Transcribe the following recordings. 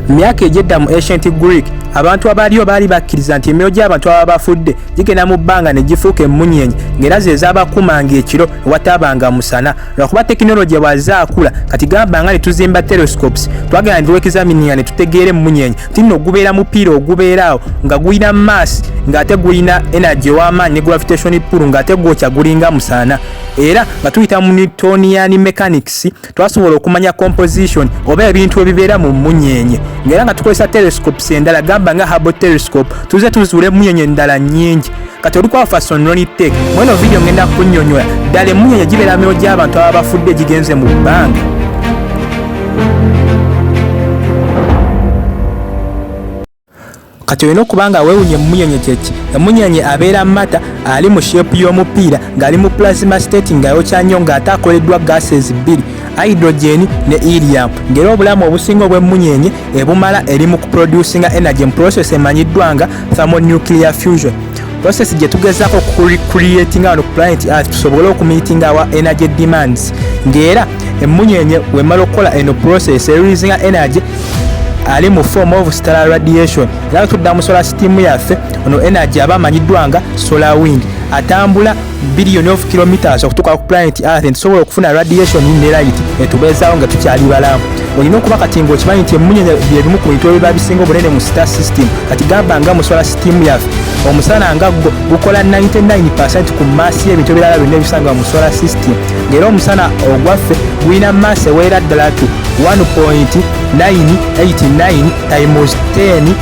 Mu myaka egy'edda mu Ancient Greek, abantu abaaliyo baali bakkiriza nti emyoyo gy'abantu ababa bafudde gigenda mu bbanga ne gifuuka emmunyeenye, ng'era ze zaabakuumanga ekiro ewataabanga musana. Lwakuba tekinologiya bw'azze akula, kati gamba nga ne tuzimba telescopes, twagenda ne tuexamininga ne tutegeera emmunyeenye nti nno gubeera mupiira ogubeera awo nga gulina mass, ng'ate gulina energy ow'amaanyi ne gravitation pull, ng'ate gwokya gulinga musana. Era nga tuyita mu Newtonian mechanics, twasobola okumanya composition oba ebintu ebibeera mu mmunyeenye, ng'era nga tukozesa telescopes endala gamba nga Hubble telescope, tuze tuzuula emmunyeenye endala nnyingi. Kati oli kwa Fason Ronnie Tech. Mweno video ngenda kunnyonnyola ddala emmunyeenye gibeera myoyo gy'abantu ababa bafudde gigenze mu bbanga. Kati olina okuba nga weewunya emmunyenye kyeki. Emmunyenye abeera mata ali mu sheepu y'omupiira ng'ali mu plasma state, ng'ayokya nnyo, ng'ate akoleddwa gases bbiri, hydrogen ne helium, ng'era obulamu obusinga obw'emmunyenye ebumala eri mu kuproducinga energy mu process emanyiddwa nga thermonuclear fusion, process gye tugezaako okucreatinga wano ku planet Earth tusobole okumeetinga our energy demands. Ng'era emmunyenye wemala okukola eno process, ereleasinga energy ali mu form of stellar radiation. Era tudda mu solar system yaffe, ono energy aba amanyiddwa nga solar wind, atambula billion of kilometers okutuuka ku planet Earth, ntusobola okufuna radiation ne light etubeezaawo nga tukyali balamu. Olina okuba kati ng'okimanyi nti emmunyenye bye bimu ku bintu ebiba bisinga obunene mu star system. Kati gamba nga mu solar system yaffe, omusana nga gwo gukola 99% ku mass y'ebintu ebirala byonna ebisangibwa mu solar system, ng'era omusana ogwaffe gulina mass eweera ddala tu 1.989 times 10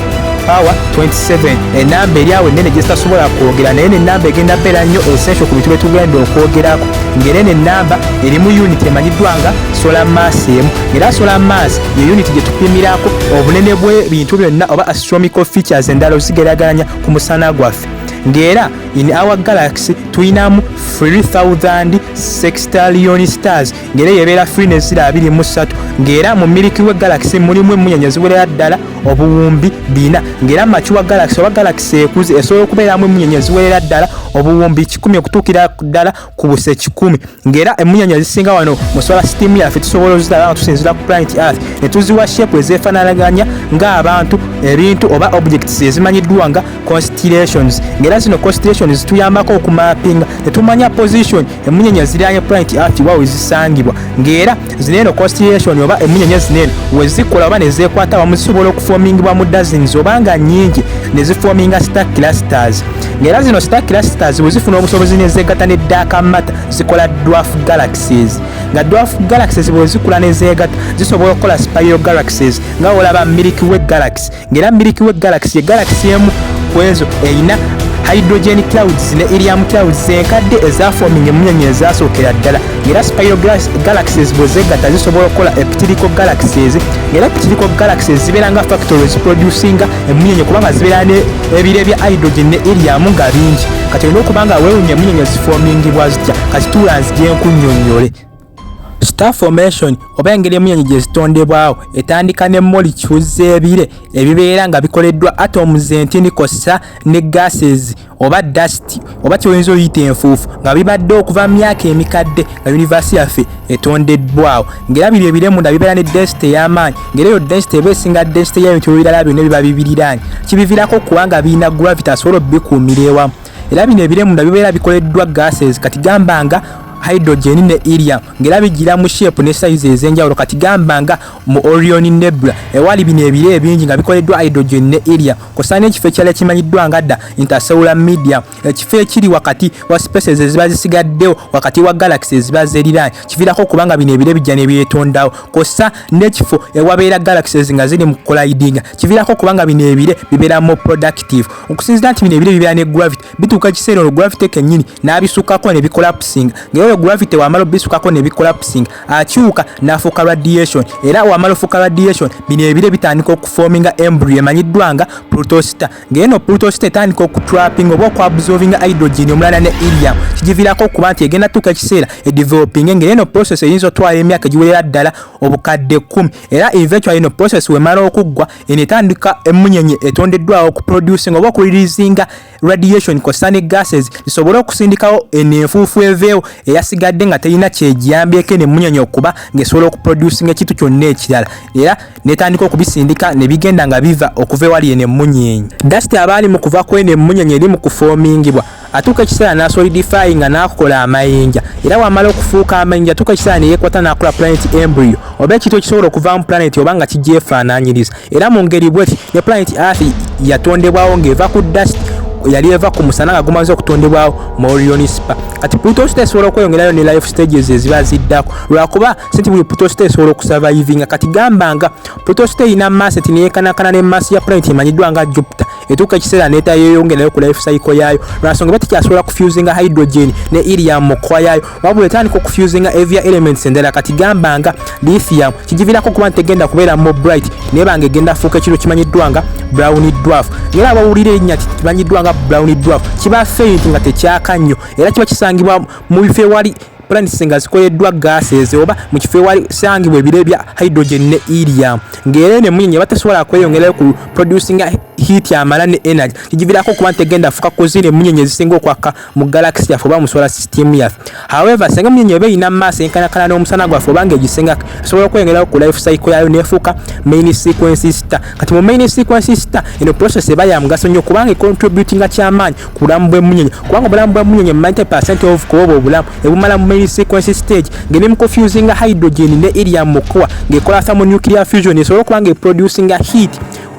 power 27, enamba eri awo ennene gyezitasobola kwogera, naye nenamba egenda beera nnyo essential ku bintu byetugenda okwogerako, ng'era eno enamba erimu unit emanyiddwa nga solar mass emu, era solar mass ye unit gye tupimirako obunene bw'ebintu byonna oba astronomical features endala ozigeraganya ku musana gwaffe. Ng'era in our galaxy tulinamu 3000 sextillion stars, ng'era yebeera free nezira 23, ng'era mu Milky Way galaxy mulimu emmunyenye ziwerera ddala 4000, ng'era mature galaxy oba galaxy ekuze esobola okubeeramu emmunyenye ziwerera ddala 100,000 okutuukira ddala ku buse 100. Ng'era emmunyenye ezisinga wano mu solar system yaffe tusobola oziraba nga tusinziira ku planet Earth, ne tuziwa shape ezeefaananaganya ng'abantu, ebintu oba objects ezimanyiddwa nga constellations. Ng'era zino constellations zituyambako okumapinga ne tumanya position emmunyenye eziriraanye planet Earth wa we zisangibwa. Ng'era zino eno constellation oba emmunyenye zino eno we zikola oba ne zeekwata wamu, zisobola okufomingibwa mu dozens oba nga nnyingi, ne zifominga star clusters. Ng'era zino star clusters bwe zifuna obusobozi ne zeegatta ne dark matter, zikola dwarf galaxies, nga dwarf galaxies bwe zikula ne zeegatta zisobola okukola spiral galaxies nga olaba Milky Way galaxy. Ng'era Milky Way galaxy ye galaxy emu ku ezo erina hydrogen clouds ne helium clouds enkadde ezafominga emmunyenye ezasookera ddala. Ng'era spiral galaxies bwe zeegatta zisobola okukola elliptical galaxies, ng'era elliptical galaxies zibeera nga factory eziproducinga emmunyenye kubanga zibeera ne ebire bya hydrogen ne helium nga bingi. Kati olina okuba nga weewunya emmunyenye zifomingibwa zitya. Kati tuula nzije nkunnyonnyole. Star formation oba engeri emmunyenye gye zitondebwawo etandika ne molecules z'ebire ebibeera nga bikoleddwa atoms entini kw'ossa ne gases oba dust oba kyoyinza oyita enfuufu, nga bibadde okuva mu myaka emikadde nga universe yaffe etondeddwawo. Ng'era biri ebire munda bibeera ne density ey'amaanyi, ng'era eyo density eba esinga density y'ebintu ebirala byonna ebiba bibiriraanye, kibiviirako okuba nga birina gravity asobola obikuumira ewamu. Era bino ebire munda bibeera bikoleddwa gases, kati gamba nga hydrogen ne helium, ng'era bigira mu shape ne size ez'enjawulo. Kati gamba nga mu Orion Nebula ewali bino ebire ebingi nga bikoleddwa hydrogen ne helium, kw'ossa n'ekifo ekirala ekimanyiddwa nga dda interstellar medium, ekifo ekiri wakati wa spaces eziba zisigaddewo wakati wa galaxy eziba zeeriraanye, kiviirako okuba nga bino ebire bijja ne byetondawo, kw'ossa n'ekifo ewabeera galaxies nga ziri mu collidinga, kiviirako okuba nga bino ebire bibeera more productive. Okusinziira nti bino ebire bibeera ne gravity, bituuka ekiseera olwo gravity kennyini n'abisukako ne bicollapsinga, ng'era oyo gravity wamala obisukako ne bicollapsinga akyuka n'afuuka radiation. Era wamala ofuuka radiation, bino ebire bitandika okufominga embryo emanyiddwa nga protostar, ng'eno protostar etandika okutrapping oba okuabsorbinga hydrogen omulala ne helium, kigiviirako okuba nti egenda tuuka ekiseera edeveloping, ng'era eno process eyinza otwala emyaka egiwerera ddala 100,000. Era eventually eno process wemala okuggwa, eno etandika emmunyenye etondeddwawo okuproducing oba okureleasinga radiation kw'ossa ne gases zisobole okusindikawo eno enfuufu eveewo eya Eyasigadde nga terina kyegiyambyeko eno emmunyenye okuba ng'esobola okuproducinga ekintu kyonna ekirala, era netandika okubisindika ne bigenda nga biva okuva ewali eno emmunyenye. Dust aba ali mu kuva ku eno emmunyenye eri mu kufoomingibwa, atuuka ekiseera n'asolidify nga n'akola amayinja, era wamala okufuuka amayinja atuuka ekiseera ne yeekwata n'akola planet embryo, oba ekintu ekisobola okuva mu planet oba nga kigyefaanaanyiriza. Era mu ngeri bweti ne planet Earth yatondebwawo ng'eva ku dust yali eva ku musana nga gumaze okutondebwawo mu Orion Spur. Kati Pluto star esobola okweyongerayo ne life stages eziba ziddako, lwakuba si nti buli Pluto star esobola okusurvivinga. Kati gamba nga Pluto star erina mass eti neyekanakana ne mass ya planet emanyiddwa nga Jupiter, etuuka ekiseera netayeyongerayo ku life cycle yaayo lwansonga eba tekyasobola kufusinga hydrogen ne helium mu core yaayo, wabula etandika okufusinga heavier elements endala. Kati gamba nga lithium, kigiviirako okuba nti tegenda kubeera more bright, naye banga egenda fuuka ekintu kimanyiddwa nga brown dwarf. Era abawulira erinnya kimanyiddwa nga brown dwarf kiba faint nga tekyaka nnyo, era kiba kisangibwa mu bifo ewali planets nga zikoleddwa gases, oba mu kifo ewali sangibwa ebire bya hydrogen ne helium, ng'era eno emunyenye batasobola kweyongerayo ku producinga heat amala ne energy, kigiviirako okuba nti tegenda fuka ku zino emunyenye ezisinga okwaka mu galaxy yaffe oba mu solar system yaffe. However, singa emunyenye eba erina mass enkanakana n'omusana gwaffe oba ng'egisingako, esobola okweyongerayo ku life cycle yayo neefuuka main sequence star. Kati mu main sequence star eno process eba ya mugaso nnyo, kubanga econtributinga kyamaanyi ku bulamu bw'emunyenye, kubanga obulamu bw'emunyenye 90% of kuba obwo obulamu ebumala mu main sequence stage, ng'eri mu kufusinga hydrogen ne helium mu core ng'ekola thermonuclear fusion, esobola okuba ng'eproducinga heat,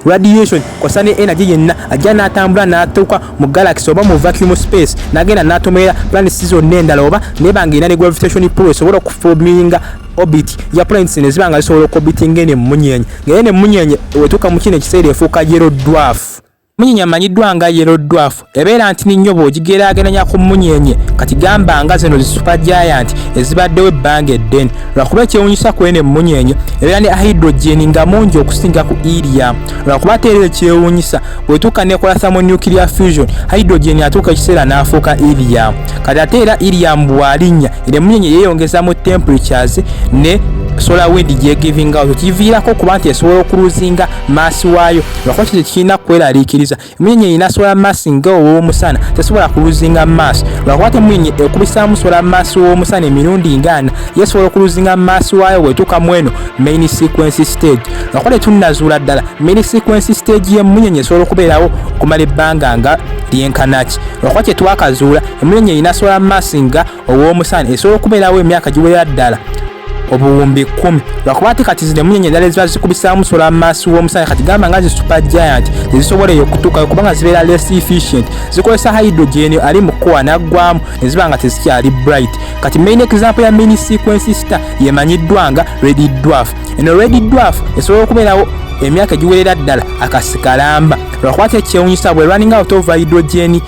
radiation kw'ossa ne energy yenna ajja n'atambula n'atuuka mu galaxy oba mu vacuum space, n'agenda n'atomera planets zonna endala, oba neba ng'erina ne gravitation pull esobola okuforminga orbit ya planets ne ziba nga zisobola okuorbitinga eno emmunyenye, ng'era eno emmunyenye wetuuka mu kino ekiseera efuuka yellow dwarf. Munyenye amanyiddwa nga yellow dwarf ebeera ntini nnyo bw'ogigeraageranya ku mmunyenye kati gamba nga zino zi super giant ezibaddewo ebbanga eddene, lwakuba ekyewunyisa ku eno emmunyenye ebeera ne hydrogen nga mungi okusinga ku helium. Lwakuba ate era ekyewunyisa, bw'etuuka nekola thermonuclear fusion, hydrogen atuuka ekiseera n'afuuka helium. Kati ate era helium bw'alinnya, era emmunyenye yeeyongeza mu temperatures ne solar wind gyegiving out, kiviirako okuba nti esobola okulosinga mass waayo. Lwakuba kino tekirina kweraliikiriza, emunyenye erina solar mass nga ow'omusana, tesobola kulosinga mass, lwakuba temunyenye ekubisaamu solar mass w'omusana emirundi ngaana, ye esobola okulosinga mass waayo bwetuuka mu eno main sequence stage. Lwakuba tetunnazuula ddala main sequence stage y'emunyenye esobola okubeerawo okumala ebbanga nga lyenkanaki, lwakuba kyetwakazuula emunyenye erina solar mass nga ow'omusana, esobola okubeerawo emyaka giwerera ddala 10,000. Lwakuba ate kati zino emunyenye endala eziba zikubisaamu solar mass w'omusana, kati gamba nga zi super giant, tezisobola eyo okutuukayo kubanga zibeera less efficient, zikozesa hydrogen ali mu core naggwamu ne ziba nga tezikyali bright. Kati main example ya main sequence star yemanyiddwa nga red dwarf. Eno red dwarf esobola okubeerawo emyaka egiwerera ddala akasikalamba, lwakuba ate ekyewunyisa, bwe running out of hydrogen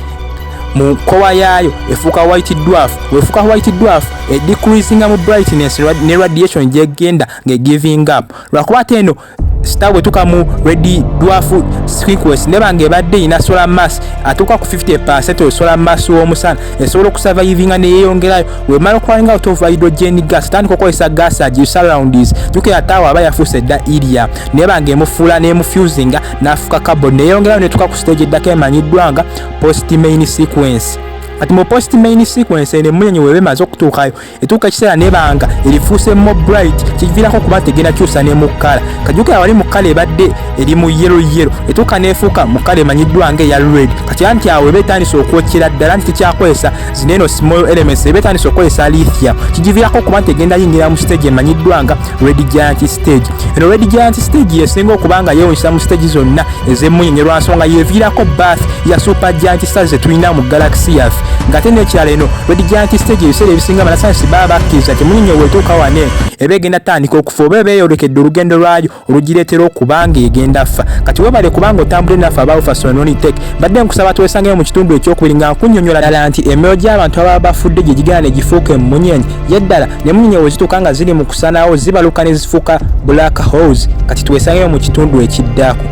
mu core yaayo efuuka white dwarf. Wefuuka white dwarf edecreasinga mu brightness ne radiation gyegenda ng'egiving up. Lwakuba ate eno star bwetuuka mu red dwarf sequence neba ng'ebadde erina solar mass atuuka ku 50% oyo solar mass w'omusana, esobola okusurvivinga neyeyongerayo. Wemala okurunning out of hydrogen gas, tandika okukozesa gas agi surroundings. Jjukira ate awo aba yafuuse dda helium, neba ng'emufuula n'emufusinga n'afuuka carbon, neyeyongerayo netuuka ku stage eddako emanyiddwa nga post main sequence. Kati mu post main sequence eno emunyenye weba emaze okutuukayo, etuuka ekiseera nebanga erifuuse more bright, kiviirako okuba nti egenda kyusa ne mu color. Kajjukira wali mu color ebadde eri mu yellow yellow, etuuka neefuuka mu color emanyiddwa nga eya red. Kati anti awo eba etandise okwokyera ddala nti tekyakozesa zino eno small elements, eba etandise okukozesa lithium, kigiviirako okuba nti egenda yingira mu stage emanyiddwa nga red giant stage. Eno red giant stage yesinga okuba nga yeewunyisa mu stage zonna ez'emmunyenye, lwansonga yeviirako birth ya super giant stars zetulina mu galaxy yaffe. Ng'ate n'ekirala, eno red giant stage ebiseera ebisinga banasayansi baba bakkiriza nti emunyenye weetuuka wano eno eba egenda tandika okufa, oba eba eyolekedde olugendo lwayo olugireetera okuba nga egenda ffa. Kati webale kubanga otambule naffe aba Alphason Tech. Mbadde nkusaba twesangeyo mu kitundu ekyokubiri nga nkunnyonnyola ddala nti emyoyo gy'abantu ababa bafudde gye gigenda ne gifuuka emmunyenye ye ddala nemunyenye we zituuka nga ziri mu kusanawo zibaluka ne zifuuka black holes. Kati twesangeyo mu kitundu ekiddako.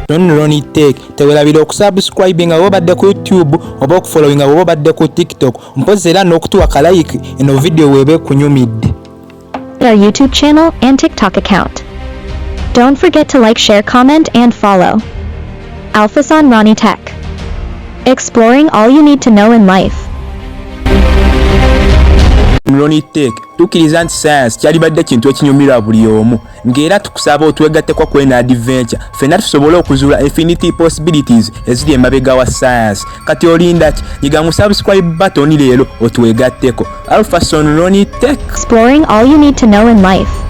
Ronnie Tech, tewerabira okusubscribinga bw'oba obadde ku YouTube oba okufollowinga bw'oba obadde ku TikTok, mpozi era n'okutuwa kalike eno video weeba ekunyumidde. Our YouTube channel and TikTok account. Don't forget to like, share, comment, and follow. Alphason Ronnie Tech. Exploring all you need to know in life. Ronnie Tech tukkiriza nti science kyalibadde kintu ekinyumirwa buli omu, ng'era tukusaba otwegatteko kweno adventure, ffenna tusobole okuzuula infinity possibilities eziri emabega wa science. Kati olinda ki? Nyiga mu subscribe button leero otwegatteko. Alphason Ronnie Tech. Exploring all you need to know in life.